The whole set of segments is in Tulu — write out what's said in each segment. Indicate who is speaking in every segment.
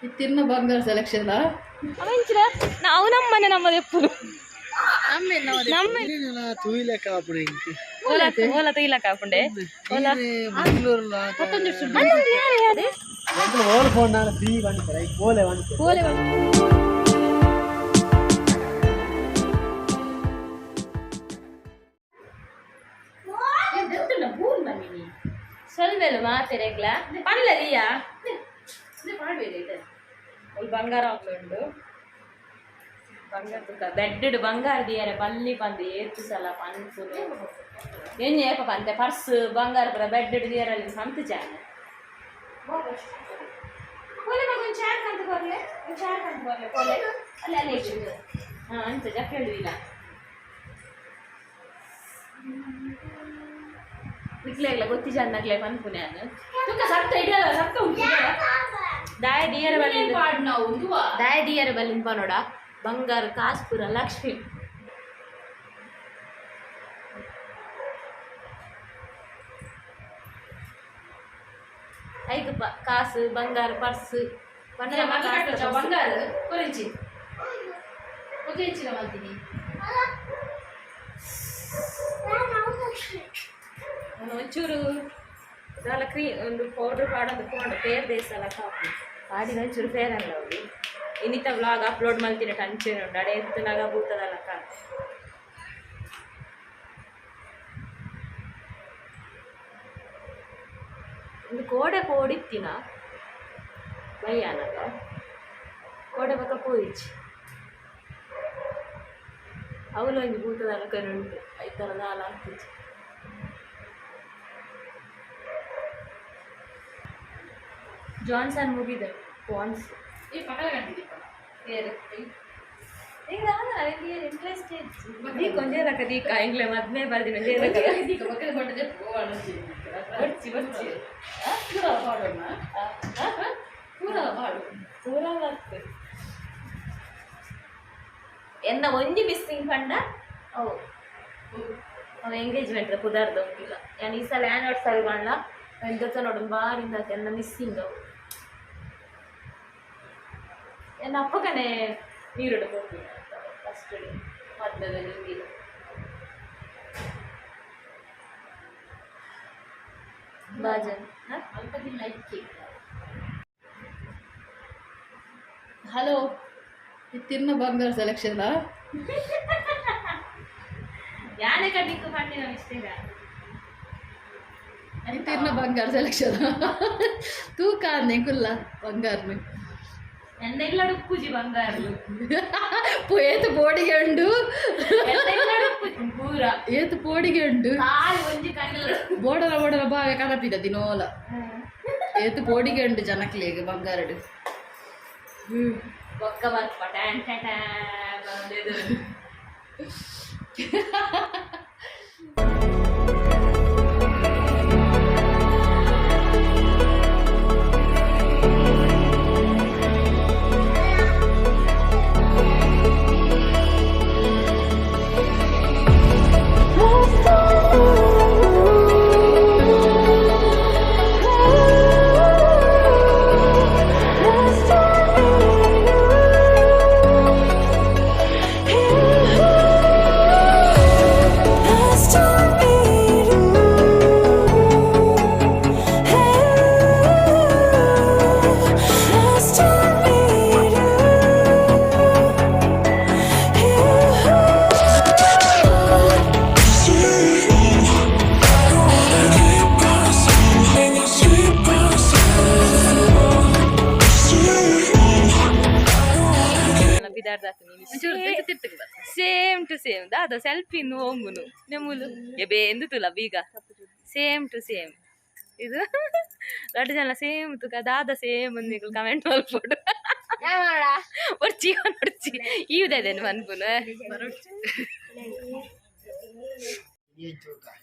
Speaker 1: ಇತ್ತಿರ್ನ ಬಂಗಾರ ಸೆಲೆಕ್ಷನ್.
Speaker 2: ಅವಂಚಿನ ನಾವು ನಮ್ಮನೆ ನಮ್ಮದು ಎಪ್ಪುನು ನಮ್ಮ.
Speaker 3: ತೂಯಿಲೆ ಕಾಪುಡೆ ಇಂಕ್.
Speaker 2: ಓಲ ಓಲ ತೈಲ ಕಾಪುಂಡೆ ಓಲ.
Speaker 3: ಮಂಗಳೂರು.
Speaker 2: ಅಲ್ಲೊಂದು ಯಾರು ಯಾರು?
Speaker 3: ಓಲ್ ಫೋನ್ ನಾನು ಫ್ರೀ ಬಂದಿದ್ದಾರೆ ಓಲೆ ಬಂದಿದ್ದಾರೆ.
Speaker 2: ಓಲೆ. ಸೊಲ್ವೆಲು ಮಾತೆರೆಗ್ಲ ಪನ್ಲರಿಯಾ ಬಂಗಾರ ಉಂಡು. ಬಂಗಾರ ತುಕ ಬೆಡ್ ಬಂಗಾರ ದಿಯರೆ ಪಲ್ಲಿ ಪಂದು ಏತು ಸಲ ಪನ್ಪುನು ಎಣ್ಣೆ ಏಪ ಪಂತೆ ಪರ್ಸ್ ಬಂಗಾರ ಪೂರ ಬೆಡ್ ದಿಯರಲ್ಲಿ ಸಂತು ಜಾನೆ. ಪೋಲೆ ಮಗ, ಒಂದು ಚಾರ್ ಕಂತು ಕೊರ್ಲೆ, ಒಂದು ಚಾರ್ ಕಂತು ಕೊರ್ಲೆ ಪೋಲೆ. ಅಲ್ಲ ಅಲ್ಲ ಇಷ್ಟು ಹಾಂ ಅಂಚ ಜಕ್ಕ ಹೇಳುವಿಲ್ಲ. ನಿಕ್ಲೆ ಗೊತ್ತಿ ಜನ್ನಗ್ಲೆ ಪನ್ಪುನೆ ಅನ್ನು ತುಕ ಸತ್ತ ಇಡಲ್ಲ ಸತ್ತ ಉಂಟು. ದಾಯ ದಿಯರ ಬಲ್ಲಿ, ದಾಯ ದಿಯರ ಬಲ್ಲಿ ಪನೋಡ ಬಂಗಾರ ಕಾಸ್ಪುರ ಲಕ್ಷ್ಮಿ. ಐಕ್ ಕಾಸು ಬಂಗಾರ ಪರ್ಸ್.
Speaker 1: ಬಂಗಾರ ಕೊರಿಂಚಿ ಒಕೆ ಮಾಡ್ತೀನಿ.
Speaker 2: ಒಂಚೂರು ದಾಲ ಕ್ರೀ ಒಂದು ಪೌಡ್ರ್ ಪಾಡೊಂದು ಪೋಂಡು ಪೇರ್ ದೇಸಲ ಕಾಪು ಪಾಡಿನ ಒಂಚೂರು ಫೇರ್ ಅಲ್ಲ ಅವ್ರು. ಇನ್ನಿತ ವ್ಲಾಗ್ ಅಪ್ಲೋಡ್ ಮಲ್ತಿನ ಟಂಚೇನೆ ಉಂಡು ಅಡೆ ಎತ್ತನಾಗ ಬೂತದಲ್ಲ ಕಾಪು. ಒಂದು ಕೋಡೆ ಪೋಡಿತ್ತಿನ ಬಯ್ಯಾನಗ ಕೋಡೆ ಬಕ್ಕ ಪೋಯಿಚಿ ಅವಳು ಒಂಜಿ ಭೂತದಲ್ಲ ಕರುಂಟು ಐತರ ದಾಲ ಆಗ್ತಿಚ್ಚಿ. Johnson ಮುಗಿದೆ Pond's.
Speaker 1: ಈ ಪಕ್ಕದ ಗಂಟಿದೆ.
Speaker 2: ಏರು ಈಗ ಇಂಟ್ರೆಸ್ಟ್ ದೀಕ್ ಒಂಜೇ ರಕ ದೀಕ ಎಂಗ್ಲೆ ಮದ್ಮೆ ಬರ್ದಿನ ಒಂಜೇ ರಕ.
Speaker 1: ಪಕ್ಕದ ಕೊಂಡದೆ.
Speaker 2: ಬರ್ಚಿ ಬರ್ಚಿ.
Speaker 1: ಪೂರ ಪಾಡೋಣ, ಪೂರ ಪಾಡು.
Speaker 2: ಪೂರ ಬರ್ತು. ಎನ್ನ ಒಂಜಿ ಮಿಸ್ಸಿಂಗ್ ಪಂಡ ಅವು ಅವು ಎಂಗೇಜ್ಮೆಂಟ್ ಪುದಾರ್ದ ಉಂಟಿಲ್ಲ. ಯಾನ್ ಈ ಸಲ ಆ್ಯನಿವರ್ಸರಿ ಪಂಡ ಎಂತ ನೋಡು ಬಾರಿಂದ ಎನ್ನ ಮಿಸ್ಸಿಂಗ್ ಅವು. ಎನ್ನ ಅಪ್ಪಗನೆ ನೀರುಡು ಹೋಗ್ತೀನಿ ಫಸ್ಟ್ ಮದ್ಮೆದ ನಿಂಗಿಲ್ಲ. ಬಾಜನ್.
Speaker 1: ಅಲ್ಪ ದಿನ ಐಕ್ಕಿ. ಹಲೋ, ಇತ್ತಿರ್ನ ಬಂಗಾರ ಸೆಲೆಕ್ಷನ್.
Speaker 2: ಯಾನೆ ಕಡ್ಲಿಕ್ಕೂ ಪಂಡಿನ ಮಿಸ್ಟೇಕ್.
Speaker 1: ಇತ್ತಿರ್ನ ಬಂಗಾರ ಸೆಲೆಕ್ಷನ್ ತೂಕ ಅಂದೆ ಕುಲ್ಲ ಬಂಗಾರನು.
Speaker 2: ಎನ್ನೆಲ್ಲ ಉಪ್ಪುಜಿ ಬಂಗಾರಲು.
Speaker 1: ಏತು ಪೋಡಿಗೆ ಉಂಡು.
Speaker 2: ಎನ್ನೆಲ್ಲ ಉಪ್ಪುಜಿ ಪೂರ.
Speaker 1: ಏತು ಪೋಡಿಗೆ ಉಂಡು.
Speaker 2: ಕಾಲು ಒಂಜಿ ಕಣ್ಣು.
Speaker 1: ಬೋಡರ ಬೋಡರ ಬಾವೆ ಕನಪಿದ ದಿನೋಲ. ಏತು ಪೋಡಿಗೆ ಉಂಡು ಜನಕ್ಲೆಗ್ ಬಂಗಾರಡು.
Speaker 2: ಬೊಕ್ಕ ಬರ್ಪ ಟ್ಯಾನ್ ಟ್ಯಾನ್ ಟ್ಯಾನ್ ಬಂದಿದ್ದು. ಸೇಮ್ ಟು ಸೇಮ್ ದಾದ ಸೆಲ್ಫಿ ಓಂಗುನು ನೆಮುಲು ಎಬೆ ಎಂದು ತುಲ ಬೀಗ ಸೇಮ್ ಟು ಸೇಮ್. ಇದು ದೊಡ್ಡ ಜನ ಸೇಮ್ ತುಕ ದಾದ ಸೇಮ್ ಒಂದು ಕಮೆಂಟ್ ಮಲ್ಪೊಡು. ಒರ್ಚಿ ಒರ್ಚಿ ಈವುದೇನು ಮನ್ಪುನು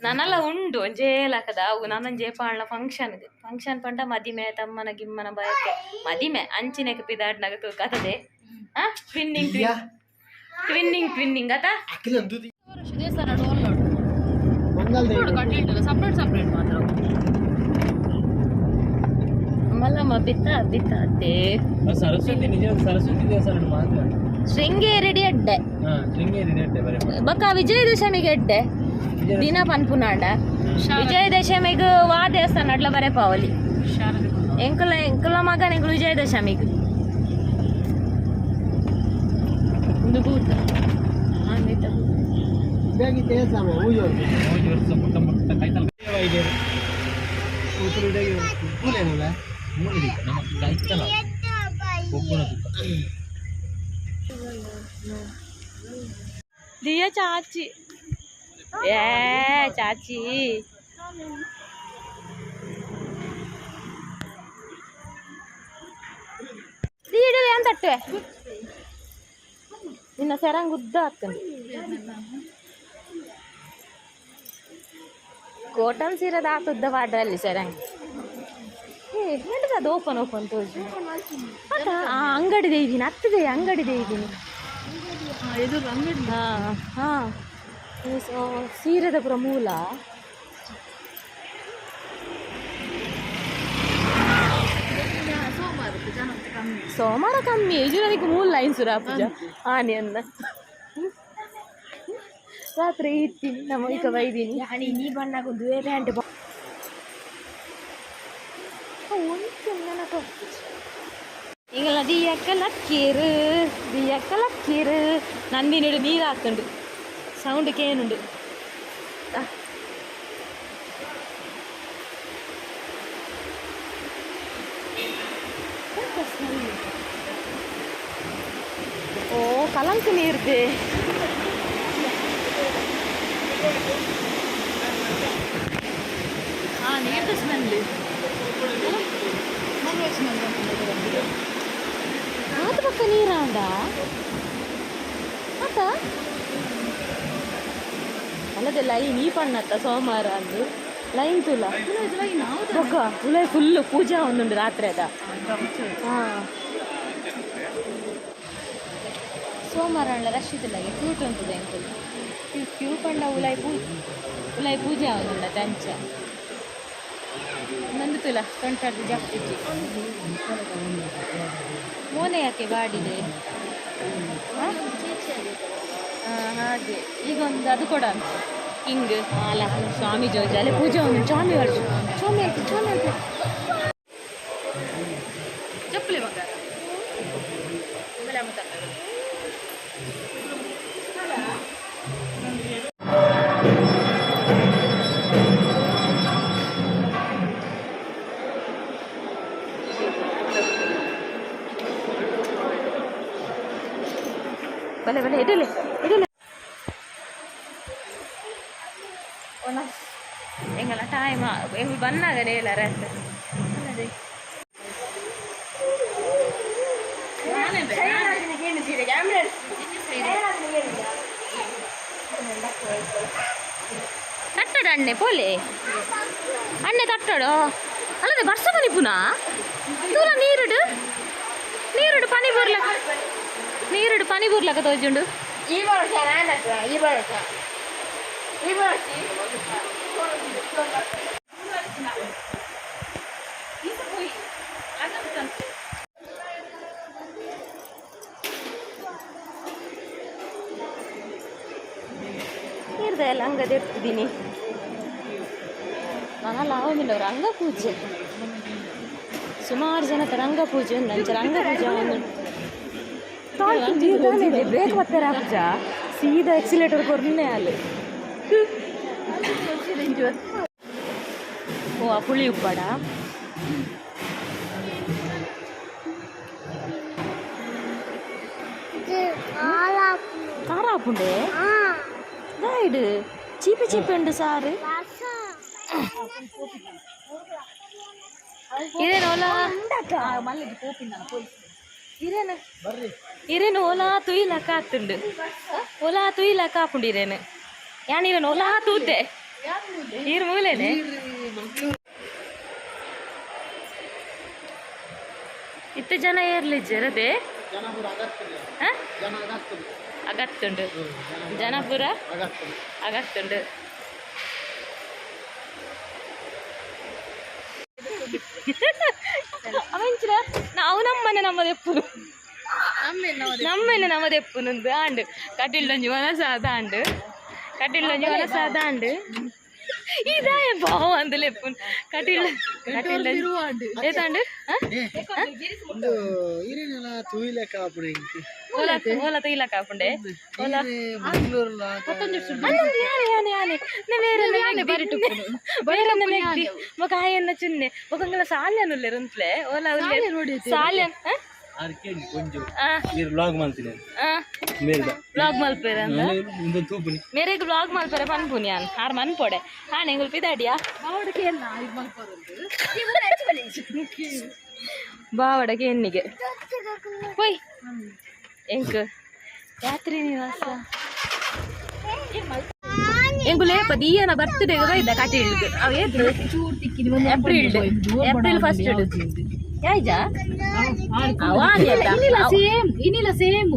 Speaker 2: ನನಲ ಉಂಡು ಒಂಜೇ ಲಕದ ಅವು ನಾನೊಂಜೇ ಪಾಳ್ನ ಫಂಕ್ಷನ್ ಫಂಕ್ಷನ್ ಪಂಡ ಮದಿಮೆ ತಮ್ಮನ ಗಿಮ್ಮನ ಬಯಕೆ ಮದಿಮೆ ಅಂಚಿನೆಕ್ ಪಿದಾಡ್ನಾಗ ತೂಕತ್ತದೆ. ಆ ಟ್ವಿನ್ನಿಂಗ್ ಟ್ವಿನ್ನಿಂಗ್ ಟ್ವಿನ್ನಿಂಗ್ ಅತ.
Speaker 3: ಮಂಗಲ್.
Speaker 1: ಸಪ್ರೇಟ್ ಸಪ್ರೇಟ್ ಮಾತ್ರ. ಮಲ್ಲ.
Speaker 2: ನಮ್ಮ ಬಿತ್ತ ಬಿತ್ತ ಅತ್ತೆ.
Speaker 4: ಸರಸ್ವತಿ, ನಿಜ ಸರಸ್ವತಿ ದೇವಸ್ಥಾನ ಮಾತ್ರ.
Speaker 2: ಶೃಂಗೇರಿ ಅಡ್ಡೆ.
Speaker 4: ಹಾ, ಶೃಂಗೇರಿ ಅಡ್ಡೆ ಬರೀ.
Speaker 2: ಬೊಕ್ಕ ವಿಜಯದಶಮಿಗೆ ಎಡ್ಡೆ ದಿನ ಪನ್ಪುನಾಂಡ ವಿಜಯದಶಮಿಗ್ ವಾ ದೇವಸ್ಥಾನ ಅಡ್ಲ ಬರೆ ಪಾವಲಿ. ಎಂಕುಲ ಎಂಕುಲ ಮಗನ ಎಂಕುಲು ವಿಜಯದಶಮಿಗ್ ಒಂದು ಭೂತ ಆಮೇತ.
Speaker 4: ಪುಟ್ಟ ಪುಟ್ಟ ಕೈತಲ್ ನಮ್ಮ ಕೈತಲ ಒಬ್ಬನ.
Speaker 2: ದಿಯಾ ಚಾಚಿ, ಏ ಚಾಚಿ, ದೀಡಲೆ ಅಂತ ತಟ್ಟೆ ನಿನ್ನ ಸೆರಂಗ್ ಉದ್ದ ಆಗ್ತದೆ. ಕಾಟನ್ ಸೀರೆದ ಆತುದ್ದ ಪಾಡ್ರಲ್ಲಿ ಸೆರಂಗ್. ಏ ಎಂಟದ ಅದು ಓಪನ್ ಓಪನ್ ತೋಜು ಅತ್ತ. ಆ ಅಂಗಡಿ ಇದ್ದೀನಿ, ಹತ್ತದೆ ಅಂಗಡಿ ಇದ್ದೀನಿ. ಹಾ ಹಾ, ಸೀರೆದ ಪೂರ ಮೂಲ. ಸೋಮವಾರ ಕಮ್ಮಿ ನನಗೆ ಮೂಲ ಲೈನ್ ಸುರ ಪೂಜಾ ಆನೆ ಅನ್ನ ರಾತ್ರಿ ಇತ್ತೀನಿ ನಮ್ಮ ಈಗ ಬೈದೀನಿ. ನೀ ಬಣ್ಣಾಗ ಒಂದು ಪ್ಯಾಂಟ್ ಈಗಲ್ಲ. ದಿಯಕ್ಕ ಲಕ್ಕೀರು, ದಿಯಕ್ಕ ಲಕ್ಕೀರು. ನಂದಿನಿಡು ನೀರು ಹಾಕೊಂಡು ಸೌಂಡ್ ಕೇನುಂಡು. ಓ, ಕಲಂಕ ನೀರ್ದೆ.
Speaker 1: ಹಾ, ನೀರ್ದ ಸ್ಮೆಲ್.
Speaker 2: ಆತ ಪಕ್ಕ ನೀರಾಂಡ ಆತ ಅಲ್ಲದೆ ಲೈನ್ ಈ ಪಣ್ಣತ್ತ ಸೋಮವಾರ ಅಂದು ಲೈನ್ ತುಲ ಬೊಕ್ಕ ಉಲೈ ಫುಲ್ ಪೂಜಾ ಒಂದುಂಡು ರಾತ್ರಿ ಅದ. ಹಾ, ಸೋಮವಾರ ಅಣ್ಣ ರಶ್ ಇದ್ದಿಲ್ಲ, ಕ್ಯೂಟ್ ಉಂಟು ಎಂಕುಲು ಕ್ಯೂ ಕ್ಯೂ ಪಂಡ ಉಲೈ ಪೂ ಉಲೈ ಪೂಜೆ ಒಂದುಂಡ ತಂಚ ನಂದು ತುಲ ತೊಂಟಾಡ್ದು ಜಪ್ಪಿಜ್ಜಿ. ಮೋನೆ ಯಾಕೆ ಬಾಡಿದೆ? ಹಾ? ಹಾ, ಹಾಗೆ ಈಗ ಒಂದು ಅದು ಕೊಡ ಹಿಂಗ್ ಅಲ್ಲ ಸ್ವಾಮಿ ಜೋಜಿ ಅಲ್ಲಿ ಪೂಜೆ ಒಂದು ಸ್ವಾಮಿ ವರ್ಷ ಸ್ವಾಮಿ ಆಯ್ತು, ಸ್ವಾಮಿ ಆಯ್ತು.
Speaker 1: ಚಪ್ಪಲಿ ಬಂಗಾರ ಆಮೇಲೆ ಅಮ್ಮ ತರ್ತದೆ.
Speaker 2: ಬಲೆ ಬಲೆ, ಎಡಲೆ ಎಡಲೆ. ಎಂಗಲ ಟೈಮ್ ಎಂಗ್ ಬನ್ನಾಗ ನೇಲ ರಾತ್ರಿ ಅಲ್ಲದೆ. ತಟ್ಟಡ ಅಣ್ಣೆ, ಪೋಲೆ ಅಣ್ಣೆ ತಟ್ಟಡು. ಅಲ್ಲದೆ ಬರ್ಸ ಪನಿ ಪುನಃ ತೂಲ ನೀರುಡು ನೀರುಡು ಪನಿ ಬುರ್ಲಕ, ನೀರುಡು ಪನಿ ಬುರ್ಲಕ ತೋಜುಂಡು.
Speaker 5: ಈ ವರ್ಷ ನಾನು ಈ ವರ್ಷ ಈ ವರ್ಷ.
Speaker 2: ನೀರ್ದ ಎಲ್ಲ ಹಂಗದ ಇರ್ತಿದ್ದೀನಿ ನಾನು. ಆವಂದಿಲ್ಲ ರಂಗ ಪೂಜೆ, ಸುಮಾರು ಜನ ರಂಗ ಪೂಜೆ ಉಂಟು. ಅಂಚ ರಂಗ ಪೂಜೆ ಒಂದು ಬ್ರೇಕ್ ಬರ್ತಾರೆ ಪೂಜಾ ಸೀದಾ ಎಕ್ಸಿಲೇಟರ್ ಕೊರ್ನೆ ಅಲ್ಲಿ. ಓ, ಆ ಪುಳಿ ಉಪ್ಪಾಡ. ಖಾರ ಹಾಪುಂಡೆ ಗೈಡ್ ಚೀಪೆ ಚೀಪೆ ಉಂಡು ಸಾರು. ಇರೇನು ಓಲಾ ಇರೇನು ಇರೇನು ಓಲಾ ತುಯ್ಲಕ್ಕ ಆತುಂಡು, ಓಲಾ ತುಯ್ಲಕ್ಕ ಆಪುಂಡು ಇರೇನು. ಯಾನ್ ಇರೇನು ಓಲಾ ತೂತೆ ಈರ್ ಮೂಲೆನೆ. ಇತ್ತ ಜನ ಏರ್ಲಿಜ್ಜರದೆ ಅಗತ್ತುಂಡು, ಜನಪುರ ಅಗತ್ತುಂಡು. ಅವ ಅವು ನಮ್ಮನೆ ನಮ್ಮದೆಪ್ಪುನು ನಮ್ಮೆನೆ ನಮ್ಮದೆಪ್ಪುನುಂದು ಆಂಡ್ ಕಟಿಲ್ಡೊಂಜಿ ವನಸಾದ ಆಂಡ್ ಕಟಿಲ್ಡೊಂಜಿ ವನಸಾದ ಆಂಡ್ ಇದಾಯ ಬಾವ ಅಂದಲೆಪ್ಪುನು ಕಟಿಲ್ ಕಟಿಲ್ ಏತಾಂಡ್.
Speaker 3: ಉಂದು ಇರೇನೆಲ ತೂಯಿಲೆಕ್ಕ ಆಪುಂಡು ಎಂಕ್.
Speaker 2: ಓಲ ಓಲ ತೈಲಕ ಆಪುಂಡೆ ಓಲ.
Speaker 3: ಮಂಗಳೂರುಲ.
Speaker 2: ಅಲ್ಲೊಂದು ಯಾನೆ ಯಾನೆ ಯಾನೆ ನೆ ಬೇರೆ ಬೇರೆ ಮೆಗ್ದಿ ಬೊಕ ಆಯನ್ನ ಚುನ್ನೆ ಬೊಕ ಸಾಲ್ಯನುಲ್ಲೆರ್ ಉಂತ್ಲೆ ಓಲ ಉಲ್ಲೆರ್ ಸಾಲ್ಯನ್.
Speaker 4: ಆರ್ ಕೇಳಿ ಕೊಂಚ ಈರ್ ವ್ಲಾಗ್ ಮಲ್ತಿನಿ ಮೇರ್ದ.
Speaker 2: ಬ್ಲಾಗ್ ಮಲ್ಪೆರೆ ಅಂದ.
Speaker 4: ಉಂದು ತೂಪುನಿ.
Speaker 2: ಮೇರೆಗ್ ಬ್ಲಾಗ್ ಮಲ್ಪೆರೆ ಪನ್ಪುನಿ ಯಾನ್ ಆರ್ ಮನ್ಪೊಡೆ ಆಣೆ ಎಂಗುಲ್ ಪಿದಾಡಿಯಾ ಬಾವಡಗೆ ಎನ್ನಿಗೆ ಪೊಯ್ ಎಂಕ್ ರಾತ್ರಿ ನಿವಾಸ ಎಂಕುಲೇ ಪದೀಯನ ಬರ್ತ್ಡೇ ಬೈದ ಕಟೀಲ್ಗ್ ಅವು ಏತ್ ಏಪ್ರಿಲ್ ಏಪ್ರಿಲ್ ಫಸ್ಟ್ ಯಾಯ್ಜಾ
Speaker 1: ಇನಿಲ ಸೇಮ್ ಇನಿಲ ಸೇಮ್.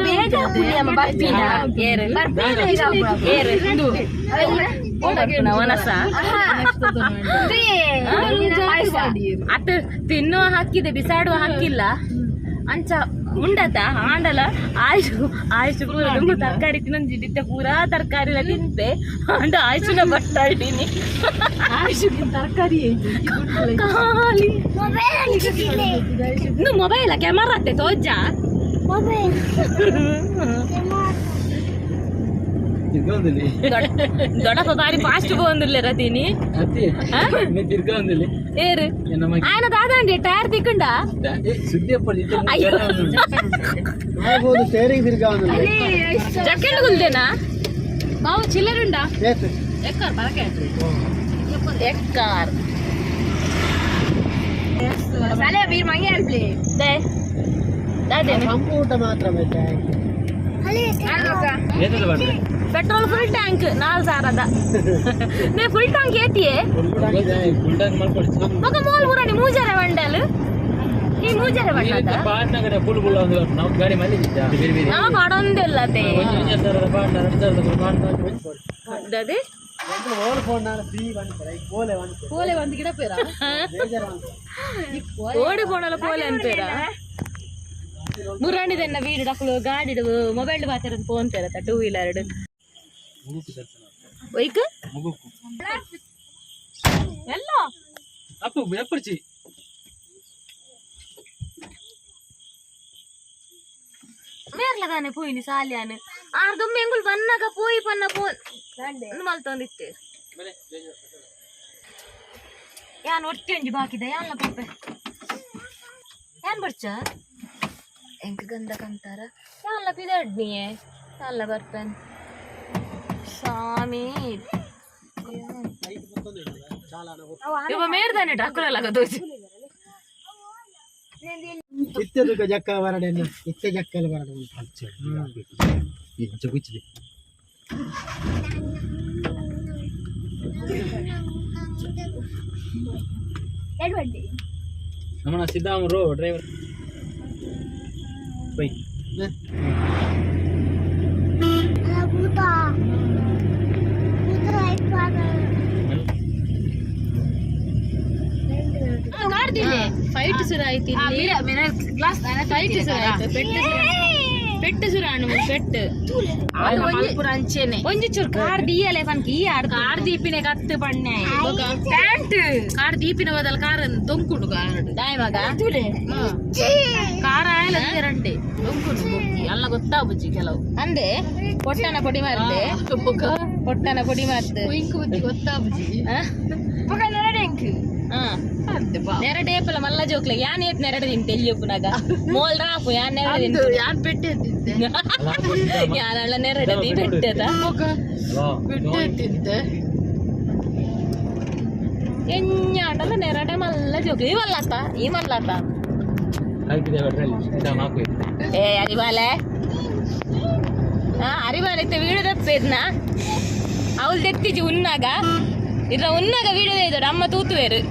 Speaker 2: ಬೇಗ ಪುಣ್ಯಮ್ಮ ಬರ್ಪಿನ ಏರು ಏರು ಬರ್ಪುನ ವನಸ ಅತ್ ತಿನ್ನುವ ಹಕ್ಕಿದೆ ಬಿಸಾಡುವ ಹಕ್ಕಿಲ್ಲ ಅಂಚ ಉಂಡತ ಆಂಡಲ ಆಯುಷು ಆಯುಷು ಪೂರ ದುಂಬು ತರಕಾರಿ ತಿನ್ನೊಂಜಿ ದಿತ್ತ ಪೂರಾ ತರಕಾರಿ ಎಲ್ಲ ತಿನ್ಪೆ ಆಂಡ ಆಯುಷುನ ಬಟ್ಟಾಳ್ತೀನಿ.
Speaker 1: ತರಕಾರಿ.
Speaker 2: ಖಾಲಿ ಇನ್ನು ಮೊಬೈಲ್ ಕ್ಯಾಮರಾ ಅತ್ತೆ ತೋಜ.
Speaker 4: ತಿರ್ಗೊಂದಿಲ್ಲಿ.
Speaker 2: ದೊಡ್ಡಪ್ಪ ಬಾರಿ ಫಾಸ್ಟ್ ಬಂದಿಲ್ಲ ರತೀನಿ.
Speaker 4: ಅತ್ತಿ ನೀ ತಿರ್ಗೊಂದಿಲ್ಲಿ.
Speaker 2: ಏರು ఆయన దాదండి ಟೈರ್ ತಿಕ್ಕಂಡ.
Speaker 4: ಸುದ್ದಿ ಅಪ್ಪ.
Speaker 2: ಅಯ್ಯೋ.
Speaker 3: ಆಗ್ಬೋದು ತೇರಿಗೆ ತಿರ್ಗಾವಂದಿಲ್ಲ.
Speaker 2: ಜಕೆಟ್ ಗುಲ್ದೇನಾ?
Speaker 1: ಬಾವು ಚಿಲ್ಲರುಂಡ.
Speaker 3: ಏತ್.
Speaker 1: ಎಕ್ಕಾರ್ ಬರಕೆ.
Speaker 2: ಎಕ್ಕಾರ್. ದೆ ದಾದೇನು?
Speaker 3: ತಂಪು ಊಟ ಮಾತ್ರ ಬೇಕಾ?
Speaker 4: ಏತದ ಬಂದ್ರೆ?
Speaker 2: ಪೆಟ್ರೋಲ್ ಫುಲ್ ಟ್ಯಾಂಕ್ 4000ದ ನೇ ಫುಲ್ ಟ್ಯಾಂಕ್ ಏತಿಯೇ.
Speaker 4: ಫುಲ್ ಟ್ಯಾಂಕ್ ಮಾಡ್ಕೊಡಿ.
Speaker 2: ಮಗ ಮೋಲ್ ಊರನಿ ಮೂಜರೆ ಬಂಡಲ್ ಈ ಮೂಜರೆ ಬಂಡದ.
Speaker 4: ಪಾಟ್ನಗಡೆ ಫುಲ್ ಫುಲ್ ಒಂದು ನಾವು ಗಾಡಿ ಮಲ್ಲಿದ್ದ ಬೇರೆ ಬೇರೆ.
Speaker 2: ನಮ್ಮ ಪಾಡೊಂದಿಲ್ಲತೆ.
Speaker 4: ಒಂಜಿ ಒಂಜಿ ಸಾವಿರದ ಪಾಟ್ನ 2000ದ ಪಾಟ್ನ.
Speaker 2: ದದೆ.
Speaker 3: ಎಂಕುಲು ಓಲ್ ಫೋನ್ ಫ್ರೀ ಬಂದ್ಪರ ಈಗ ಪೋಲೆ ಬಂದ್ಪೆ.
Speaker 1: ಪೋಲೆ ಒಂದು ಗಿಡ ಪೇರ.
Speaker 3: ಬೇಜಾರು ಬಂತು.
Speaker 2: ಓಡಿ ಪೋಣಲ ಪೋಲೆ ಅನ್ಪೇರ ಮುರಾಣಿದೆನ್ನ ವೀಡು ಡಕ್ಲು ಗಾಡಿ ಮೊಬೈಲ್ ಬಾತಿರ ಫೋನ್ ಪೇರತ್ತ ಟೂ ವೀಲರ್.
Speaker 4: ಮುಗುಕು ದರ್ಶನ.
Speaker 2: ಒಯ್ಕ್.
Speaker 4: ಮುಗುಕು.
Speaker 2: ಎಲ್ಲ.
Speaker 4: ಅಪ್ಪು ಎಪ್ಪರ್ಚಿ.
Speaker 2: ಮೇರ್ಲದಾನೆ ಪೋಯಿನಿ ಸಾಲ್ಯಾನ್ ಆರ್ ದುಮ್ಮೆ ಎಂಗುಲ್ ಬನ್ನಾಗ ಪೋಯಿ ಪನ್ನ ಪೋ ಮಲ್ತೊಂದಿತ್ತೆ ಯಾನ್ ಒಟ್ಟಿ ಒಂಜಿ ಬಾಕಿದ ಯಾನ್ಲ ಪಪ್ಪೆ ಯಾನ್ ಬರ್ಚ ಎಂಕ್ ಗಂಧ ಕಂತಾರ ಯಾನ್ಲ ಪಿದಡ್ನಿಯೇ ಯಾನ್ಲ ಬರ್ಪೆನ್ ಸ್ವಾಮಿ. ಇವ ಮೇರ್ದಾನೆ ಡಾಕುಲಲ್ಲ ತೋಜಿ.
Speaker 3: ಇತ್ತೆದುಕ ಜಕ್ಕ ಬರಡೆನ್ನ ಇತ್ತೆ ಜಕ್ಕಲು ಬರಡೆ
Speaker 4: ಇಂಚ ಗುಚ್ಚಿದೆ. ನಮ್ಮಣ್ಣ ಸಿದ್ದಾಮರು ಡ್ರೈವರ್ ಬೈ.
Speaker 1: ಫೈಟ್ ಸುರ ಆಯ್ತು ಇಲ್ಲಿ ಫೈಟ್ ಸುರ ಆಯ್ತು ಪೆಟ್ಟು ಸುರ ಪೆಟ್ಟು ಸುರ ಅಣು ಪೆಟ್ಟು.
Speaker 2: ಒಂಜಿ ಚೂರು ಕಾರ್ ದೀಯಲೆ ಪನ್ಕ ಈ ಆಡ್
Speaker 1: ಕಾರ್ ದೀಪಿನ ಕತ್ತು ಪಣ್ಣೆ
Speaker 2: ಪ್ಯಾಂಟ್.
Speaker 1: ಕಾರ್ ದೀಪಿನ ಬದಲ್ ಕಾರ್ ದೊಂಕುಂಡು ಕಾರ್.
Speaker 2: ದಾಯ್ ಮಗ.
Speaker 1: ಕಾರ್ ಆಯಲ ರಂಡೆ ದೊಂಕುಂಡು ಬೊಕ್ಕಿ ಅಲ್ಲ ಗೊತ್ತಾಬುಜ್ಜಿ ಕೆಲವು.
Speaker 2: ಅಂದೆ ಪೊಟ್ಟನ ಪೊಡಿ ಮಾರ್ದೆ ಪೊಟ್ಟನ ಪೊಡಿ ಮಾರ್ದೆ.
Speaker 1: ಇಂಕು ಬುದ್ಧಿ ಗೊತ್ತಾಬುಜ್ಜಿ.
Speaker 2: ನೆರಡೆ ಏಪಲ ಮಲ್ಲ ಜೋಕ್ಲೆ ಯಾನ್ ಏತ್ ನೆರಡೆ ತಿಂತೆ ಎಲ್ಲಿಯಪ್ಪುನಾಗ ಮೋಲ್ ರಾಪು ಯಾನ್ ನೆರಡೆ ತಿಂತೆ.
Speaker 1: ಯಾನ್ ಪೆಟ್ಟೆ ತಿಂತೆ.
Speaker 2: ಯಾನಳ್ಳ ನೆರಡೆ ತಿ ಪೆಟ್ಟೆದ.
Speaker 1: ಪೆಟ್ಟೆ ತಿಂತೆ.
Speaker 2: ಎಣ್ಣಾಂಡಲ ನೆರಡೆ ಮಲ್ಲ ಜೋಕ್ಲೆ ಈ ಮಲ್ಲತ್ತ ಈ ಮಲ್ಲತ್ತ.
Speaker 4: ಹಾಕಿದೆ ಅದ್ರಲ್ಲಿ ಸಿದ್ದಾಮ ಹಾಕು.
Speaker 2: ಏ ಅರಿಬಾಲೆ ಹಾ ಅರಿಬಾಲೆ ಇತ್ತೆ ವೀಡು ತಪ್ಪೇದ್ನ ಅವಳು ತೆತ್ತಿಜಿ ಉನ್ನಾಗ ಇದ್ರ ಉನ್ನಾಗ ವೀಡು ಇದ್ದೋಡು ಅಮ್ಮ ತೂತುವೇರು.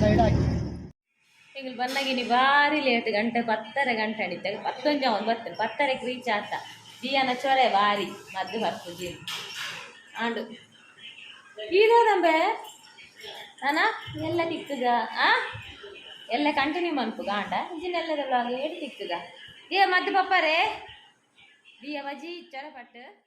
Speaker 3: Side hockey.
Speaker 2: ಈಗ ಬಂದಾಗಿನಿ ಭಾರಿ ಲೇಟ್ ಗಂಟೆ 10:30 ಗಂಟೆ ಅಡಿತ ಪತ್ತೊಂಜ ಒಂದು ಬರ್ತೇನೆ 10:30ಕ್ಕೆ ರೀಚ್ ಆತ ಜಿಯಾನ ಚೊರೆ ಬಾರಿ ಮದ್ದು ಬರ್ಪು ಜಿ ಆಂಡು ಈಗೋದಂಬೆ. ನಾನಾ ಎಲ್ಲ ತಿಕ್ಕುಗ. ಆ ಎಲ್ಲ ಕಂಟಿನ್ಯೂ ಮನ್ಪುಗ ಆಂಡ ಇಜ್ಜಿನೆಲ್ಲದ ವ್ಲಾಗ್ ಏಡ್ ತಿಕ್ಕುಗ. ದಿಯ ಮದ್ದು ಪಪ್ಪರೇ ದಿಯ ವಜಿ ಚರಪಟ್ಟು.